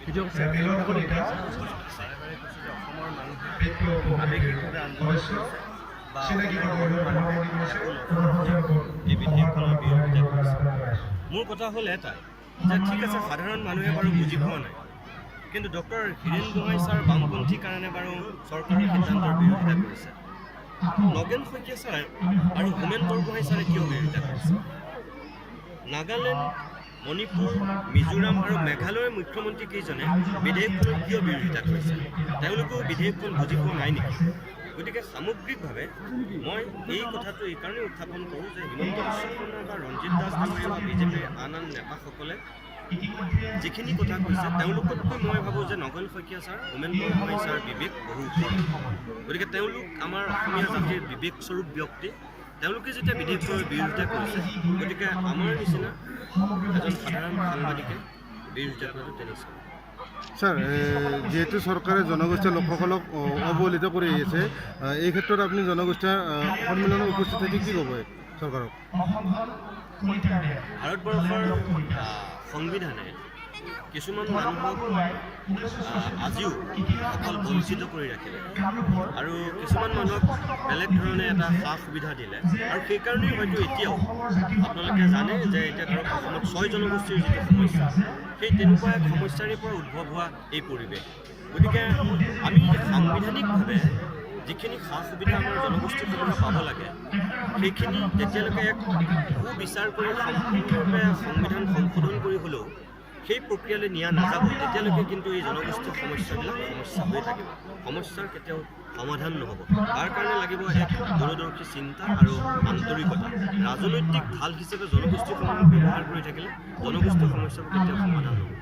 মিলন কলিতা। বাৰে বাৰে কৈছোঁ যে অসমৰ মানুহে বিত্ত উপসমিতিৰ আৱেগিকভাৱে আন্দোলন সদস্য কৰিছে বা চিনাকি অসমৰ কৰি মানুহে সভাপতি কৰিছে একো নজনাকৈ এই বিধেয়কখনৰ বিৰোধিতা কৰিছে। মোৰ কথা হ'ল এটাই যে ঠিক আছে, সাধাৰণ মানুহে বাৰু বুজি পোৱা নাই, কিন্তু ডক্টৰ হীৰেণ গোহাঁই ছাৰ বামপন্থী কাৰণে বাৰু চৰকাৰৰ সিদ্ধান্তৰ বিৰোধিতা কৰিছে। নগেন শইকীয়া ছাৰ আৰু হোমেন বৰগোহাঁই ছাৰে কিয় বিৰোধিতা কৰিছে? নাগালেণ্ড, মণিপুৰ, মিজোৰাম আৰু মেঘালয়ৰ মুখ্যমন্ত্ৰী কেইজনে বিধেয়কখনৰ কিয় বিৰোধিতা কৰিছে? তেওঁলোকেও বিধেয়কখন বুজি পোৱা নাই নেকি? গতিকে সামগ্ৰিকভাৱে মই এই কথাটো এইকাৰণেই উত্থাপন কৰোঁ যে হিমন্ত বিশ্ব শৰ্মা বা ৰঞ্জিত দাস ডাঙৰীয়া বা বিজেপিৰ আন আন নেতাসকলে যিখিনি কথা কৈছে, তেওঁলোকতকৈ মই ভাবোঁ যে নগেন শইকীয়া ছাৰ, হোমেন বৰগোহাঁই ছাৰ বিবেক বহু ওপৰত। গতিকে তেওঁলোক আমাৰ অসমীয়া জাতিৰ বিবেকস্বৰূপ ব্যক্তি। তেওঁলোকে যেতিয়া বিধেয়কখনৰ বিৰোধিতা কৰিছে, গতিকে আমাৰ নিচিনা এজন সাধাৰণ সাংবাদিকে বিৰোধিতা কৰাটো তেনেকুৱা। ছাৰ, যিহেতু চৰকাৰে জনগোষ্ঠীয় লোকসকলক অৱহেলিত কৰি আহিছে, এই ক্ষেত্ৰত আপুনি জনগোষ্ঠীয় সন্মিলনত উপস্থিত থাকি কি ক'ব এই চৰকাৰক? ভাৰতবৰ্ষৰ সংবিধানে কিছুমান মানুহক আজিও অকল বঞ্চিত কৰি ৰাখিলে আৰু কিছুমান মানুহক বেলেগ ধৰণে এটা সা সুবিধা দিলে। আৰু সেইকাৰণেই হয়তো এতিয়াও আপোনালোকে জানে যে এতিয়া ধৰক অসমত ছয় জনগোষ্ঠীৰ যিটো সমস্যা, সেই তেনেকুৱা এক সমস্যাৰে পৰা উদ্ভৱ হোৱা এই পৰিৱেশ। গতিকে আমি সাংবিধানিকভাৱে যিখিনি সা সুবিধা আমাৰ জনগোষ্ঠীসমূহে পাব লাগে, সেইখিনি যেতিয়ালৈকে এক সুবিচাৰ কৰি সম্পূৰ্ণৰূপে সংবিধান সংশোধন কৰি হ'লেও সেই প্ৰক্ৰিয়ালৈ নিয়া নাযাব, তেতিয়ালৈকে কিন্তু এই জনগোষ্ঠীয় সমস্যাবিলাক সমস্যা হৈ থাকিব। সমস্যাৰ কেতিয়াও সমাধান নহ'ব। তাৰ কাৰণে লাগিব এক দূৰদৰ্শী চিন্তা আৰু আন্তৰিকতা। ৰাজনৈতিক ঢাল হিচাপে জনগোষ্ঠীসমূহক ব্যৱহাৰ কৰি থাকিলে জনগোষ্ঠীয় সমস্যাবোৰ কেতিয়াও সমাধান নহ'ব।